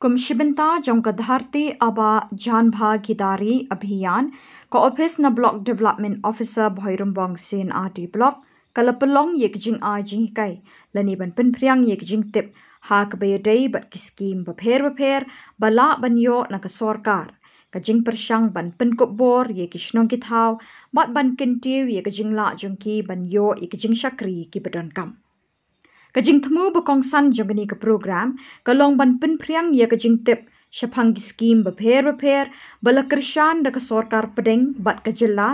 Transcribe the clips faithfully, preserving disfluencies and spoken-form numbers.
Kum shi bynta jong ka Dharti Aaba Jaan Bhagidari Abhiyan, ka ophis na Block Development Officer Bhoirymbong C&RD Block ka la pynlong ïa ka jingai jinghikai lane ban pynphriang ïa ka jingtip ha kaba ïadei bad ki skim bapher bapher ba lah ban ïoh na ka sorkar, ka jingpyrshang ban pynkup bor ïa ki shnong ki thaw bad ban kyntiew ïa ka jinglah jong ki ban ïoh ïa ka jingshakri kiba donkam. Ka jingthmu ba kongsan jong kane ka program ka long ban pynphriang ïa ka jingtip shaphang ki skim bapher bapher ba la kyrshan da ka sorkar pdeng bad ka jylla,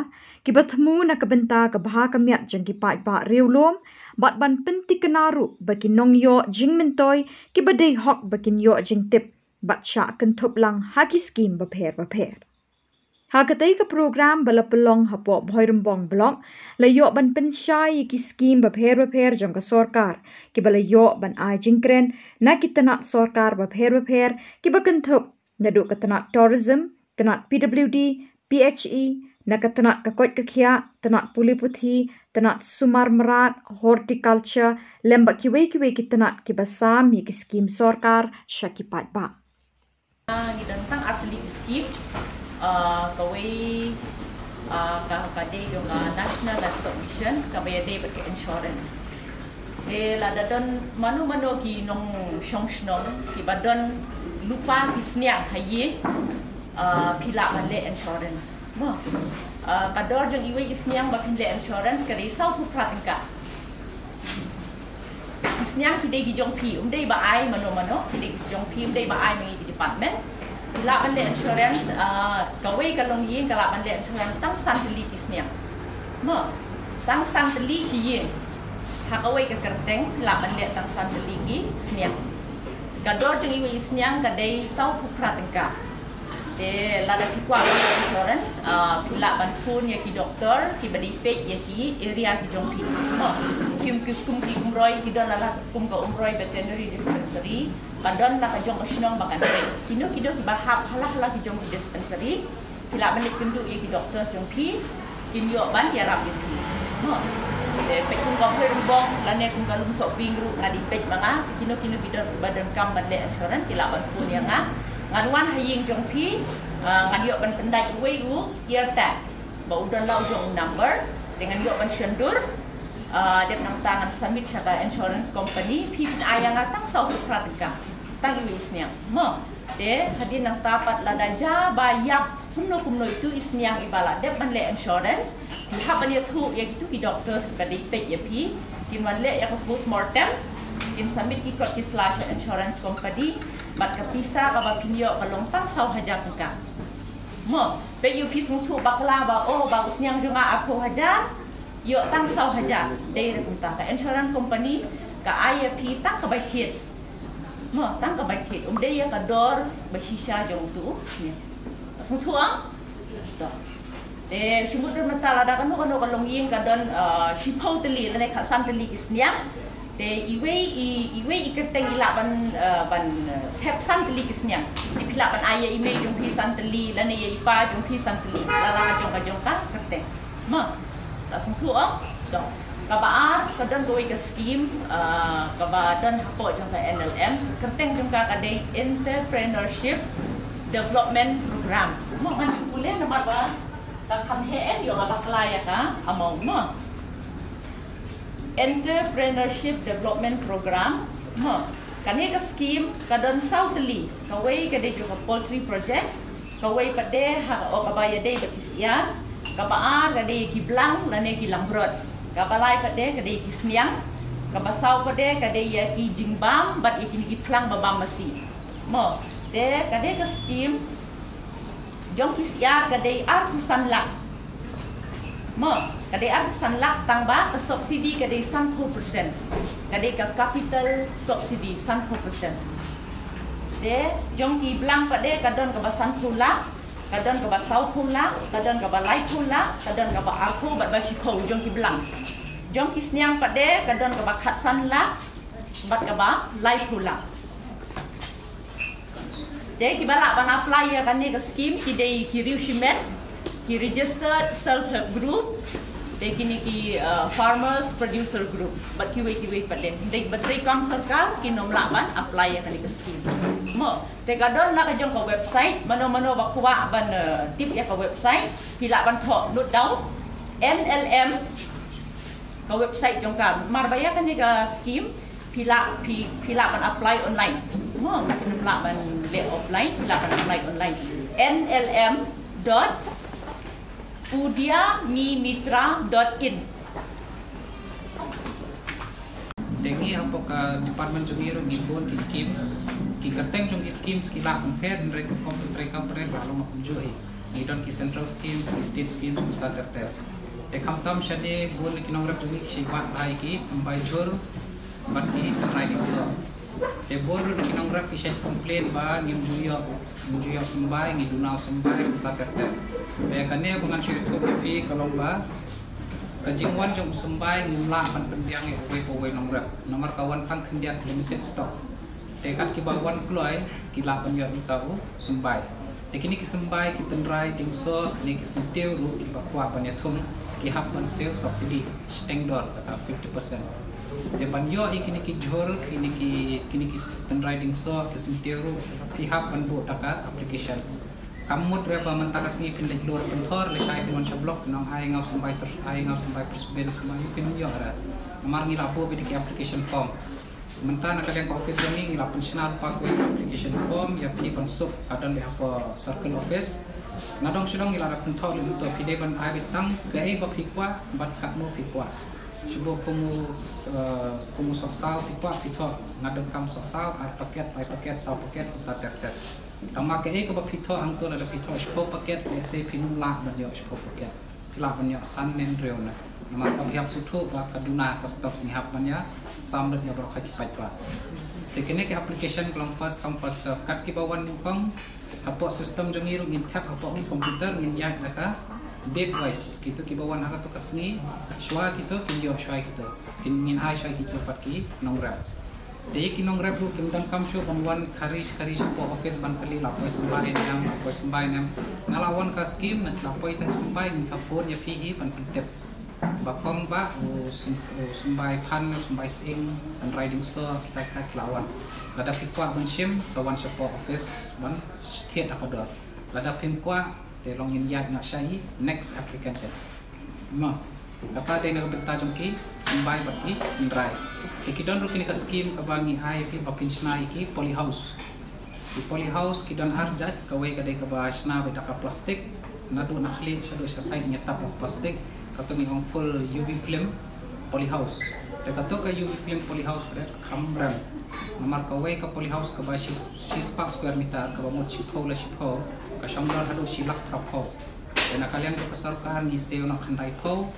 kiba thmu na ka bynta ka bha ka miat jong ki paidbah riewlum, bad ban pyntikna ruh ba ki nongïoh jingmyntoi kiba dei hok ba kin ïoh jingtip bad shah kynthup lang ha ki skim bapher bapher. Ha katei ka program ba la pynlong hapoh Bhoirymbong Block, la ïoh ban pynshai ïa ki skim bapher bapher jong ka sorkar kiba la ïoh ban ai jingkren na ki tnat sorkar bapher bapher kiba kynthup naduh ka tnat tourism, tnat PWD, PHE, na ka tnat ka koit ka khiah, tnat pule puthi, tnat sumar mrad, horticulture, lem bad kiwei kiwei ki tnat kiba sam ïa ki skim sorkar sha ki paidbah. Ah, ngi don tang ar tylli ki skim. Ah, kawei, ah, ka, ka dei jong ka National Livestock Mission, kaba ïadei bad ka insurance. Te lada don mano mano ki nongshong shnong kiba don lypa ki sniang ha ïing, ah, phi lah ban leh insurance. Mo. Ah, ka dor jong iwei i sniang ba phin leh insurance ka dei sawphew phra tyngka. Ki sniang ki dei ki jong phi, um dei ba ai mano mano, ki dei ki jong phi, um dei ba ai ma ngi ki department. Phi lah ban leh insurance, ah, kawei ka longïing ka lah ban leh insurance tang san tylli ki sniang. Mo, tang san tylli shi ïing. Ha kawei ka kyrteng phi lah ban leh tang san tylli ki sniang. Ka dor jong iwei i sniang ka dei sawphew phra tyngka. Te lada phi kwah ban leh insurance, ah, phi lah ban phone ïa ki doktor kiba dei peit ïa ki area ki jong phi. Mo, kum ki, kum ki Umroi ki don la la kum ka Umroi Veterinary Dispensary, ba don la ka jong ka shnong ba kan peit. Kino kino kiba hap ha la ha la ki jong ki dispensary, phi lah ban leit kynduh ïa ki doktor jong phi, kin ïoh ban ïarap ïa phi. Mo. Te peit kum ka Bhoirymbong lane kum ka Lumsohpieng ruh nga dei peit ma nga, kino kino ki don ba donkam ban leh insurance ki lah ban phone ïa nga. Ngan wan ha ïing jong phi, ah, ngan ïoh ban pyndait uwei u ear tag ba u don la u jong u number, te ngan ïoh ban shon dur, ah, dep nangta ngan submit sha ka insurance company, phi pyn-ai ïa nga tang sawphew phra tyngka. Tang iwei i sniang. Mo. Te hadien nangta pat lada jia ba ïap kumno kumno itu i sniang iba la dep ban leh insurance, phi hap ban ïathuh ïa kitu ki doctors kiba dei peit ïa phi, kin wan leh ïa ka postmortem, kin submit ki kot ki sla sha insurance company, bad ka pisa kaba phin ïoh ka long tang saw hajar tyngka. Mo, peit ïa phi sngewthuh bakla ba, oh, ba u sniang jong nga arphew hajar, ïoh tang saw hajar, dei re kumta. Ka insurance company ka ai ïa phi tang ka bai thied. Mo, tang ka bai thied. Um dei ïa ka dor ba shisha jong utu u sniang. Sngewthuh, ah? To. Te, shu mut dur mynta lada kano kano ka longïing ka don, ah, shiphew tylli lane khatsan tylli ki sniang. Te iwei i, iwei i kyrteng i lah ban, ah, ban, ah, thep san tylli ki sniang. Te phi lah ban ai ïa i mei jong phi san tylli lane ïa i pa jong phi san tylli. La la ka jong ka jong ka kyrteng. Mo, la sngewthuh, oh? To. Kaba ar ka don kawei ka skim, ah, kaba don hapoh jong ka NLM, kyrteng jong ka ka dei Entrepreneurship Development Program. Mo, ngan shu pule namar ba ka kham heh eh, ïoh nga bakla ïa ka amount, mo. Entrepreneurship Development Program, mo. Kane ka skim ka don saw tylli, kawei ka dei jong ka poultry project, kawei pat de ha, oh, kaba ïadei bad ki syiar, kaba ar ka dei ki blang lane ki langbrot, kaba lai pat de ka dei ki sniang, kaba saw pat de ka dei ïa ki jingbam bad ïa kine ki phlang ba bam masi. Mo, te ka dei ka skim jong ki syiar ka dei arphew san lak. Mo, ka dei arphew san lak tang ba ka subsidy ka dei sanphew percent. Ka dei ka capital subsidy sanphew percent. Te jong ki blang pat de ka don kaba sanphew lak, ka don kaba sawphew lak, ka don kaba laiphew lak, ka don kaba arphew bad ba shiphew jong ki blang. Jong ki sniang pat de ka don kaba khatsan lak bad kaba laiphew lak. Te kiba lah ban apply ïa kane ka skim ki dei ki riew shimet, ki registered self help group, Te kine ki, uh, farmers producer group bad kiwei kiwei pat lem. Te ba trei kam sorkar kin ym lah ban apply ïa kane ka scheme. Mo, te ka don na ka jong ka website, mano mano ba kwah ban, uh, tip ïa ka website, phi lah ban thoh, note down, N L M, ka website jong ka. Mar ba ïa kane ka scheme phi lah, phi, phi lah ban apply online. Mo, phi lah ban leh offline, phi lah ban apply online. N L M dot udyamimitra dot in. Te ngi hapoh ka department jong ngi ruh ngi bun ki schemes. Ki kyrteng jong ki schemes ki lah ban pher, hynrei ka kom pyntrei kam pyntrei ba long kumjuh hi. Ngi don ki central schemes, ki state schemes, kumta ter ter. Te khamtam shane bun ki nongrep jong ngi ki shait wad bha ïa ki symbai jhur bad ki tynrai dingsoh. Te bun ruh ki nongrep ki shait complain ba ngim ju ïoh, ngim ju ïoh symbai, ngi duna u symbai, kumta ter ter. Te kane ba ngan shu ïathuh ïa phi ka long ba ka jingwan jong u symbai ngim lah ban pynbiang ïa uwei pa uwei nongrep. Namar ka wan tang khyndiat, limited stock. Te kat kiba wan kloi ki lah ban ïoh uta u symbai. Te kine ki symbai, ki tynrai dingsoh, kine ki syntiew ruh kiba kwah ban ïathung ki hap ban siew subsidy shiteng dor kata fifty percent. Te ban ïoh ïa kine ki jhur, kine ki, kine ki tynrai dingsoh, ki syntiew ruh phi hap ban buh da ka application. Kam mut re ba mynta ka sngi phin leit lur pynthor, lashai phin wan sha block phin ong ai nga u symbai ter-, ai nga u symbai pyrshah, symbai, phin ym ïoh re. Namar ngi la buh beit ki application form. Mynta na ka liang ka office jong ngi ngi la pynshna lypa kawei ka application form ïa phi ban suk, ka don beit hapoh circle office. Nadong shadong ngi la da pynthor lem, to phi dei ban ai beit tang kaei ba phi kwah bad katno phi kwah. Shibun kum u, eh, kum u sohsaw phi kwah phi thoh, nga donkam sohsaw ar paket, lai paket, saw paket, kumta ter ter. Tangba kaei kaba phi thoh hangto, lada phi thoh shiphew paket, let's say phin ym lah ban ïoh shiphew paket. Phi lah ban ïoh san ne hynriew ne. Namar ba phi hap sngewthuh ba ka duna ka stock ngi hap ban ïa sam lut ïa baroh ki paidbah. Te kine ki application ka long first come first serve. Kat kiba wan nyngkong, hapoh system jong ngi ruh ngin thep hapoh computer, ngin ïaid da ka date wise. Kito kiba wan ha kato ka sngi, shuwa kito kin ïoh shuwa kito. Kin, ngin ai shuwa kito pat ki nongrep. Te ki nongrep ruh kim donkam shuh ban wan khari khari shapoh office ban kylli la poi symbai ne em, la poi symbai ne em. Na la wan ka scheme, na la poi tang symbai, ngin sa phone ïa phi hi ban pyntip. Ba kong ba u sym-, u symbai phan, u symbai sying, tynrai dingsoh, kita kita ki la wan. Lada phi kwah ban shim, sa wan shapoh office ban thied ha ka dor. Lada phim kwah, te long ngin ïaid noh sha i next applicant. Mo, kata dei na ka bynta jong ki symbai bad ki tynrai. Te ki don ruh kine ka scheme kaba ngi ai ïa phi ba phin shna ïa ki polyhouse. Ki polyhouse ki don ar jait, kawei ka dei kaba shna beit da ka plastik, naduh na khlieh shaduh sha side ngi tap da ka plastik, kato ngi ong full U V film polyhouse. Te kato ka U V film polyhouse ka dei ka kham rem. Namar kawei ka polyhouse kaba shi, shispah square meter, kaba mut shiphew la shiphew, ka shong dor haduh shi lak phraphew. Te na ka liang jong ka sorkar ngi siew na khyndaiphew,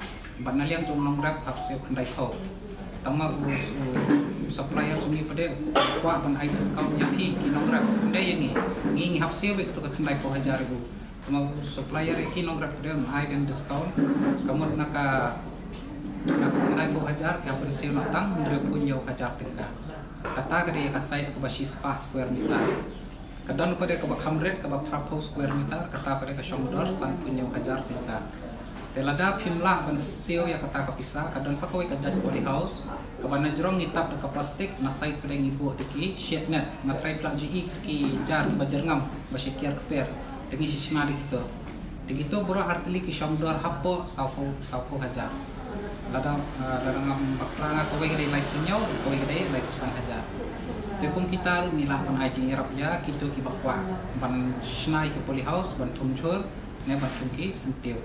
bad na liang jong nongrep hap siew khyndaiphew. Tangba u, u, u supplier jong ngi pat de u kwah ban ai discount ïa phi ki nongrep. Ym dei ïa ngi, ngi, ngi hap siew beit kato ka khyndaiphew hajar ïa u. Tangba u supplier ïa ki nongrep pat de un ai beit discount. Ka mut na ka, na ka khyndaiphew hajar ki hap ban siew na tang hynriewphew hynñiew hajar tyngka. Kata ka dei ka size kaba shispah square meter. Ka don pat de kaba kham rit, kaba phraphew square meter, kata pat de ka shong dor sanphew hynñiew hajar tyngka. Te lada phim lah ban siew ïa kata ka pisa, ka don sa kawei ka jait polyhouse, kaba na jrong ngi tap da ka plastik, na side pat de ngi buh da ki shade net, nga trai pla ju i ki jar kiba jyrngam, ba shi kiar kper, te ngi shi shna da kito. Te kito baroh ar tylli ki shong dor hapoh sawphew, sawphew hajar. Lada, eh, lada ngam bakla nga kawei ka dei laiphew hynñiew, kawei ka dei laiphew san hajar. Te kum kita ruh ngi lah ban ai jingïarap ïa kito kiba kwah ban shna ïa ki polyhouse, ban thung jhur, ne ban thung ki syntiew.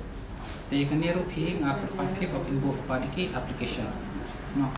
Te ïa kane ruh phi nga kyrpad phi ba phin buh pat da ki application. Mo.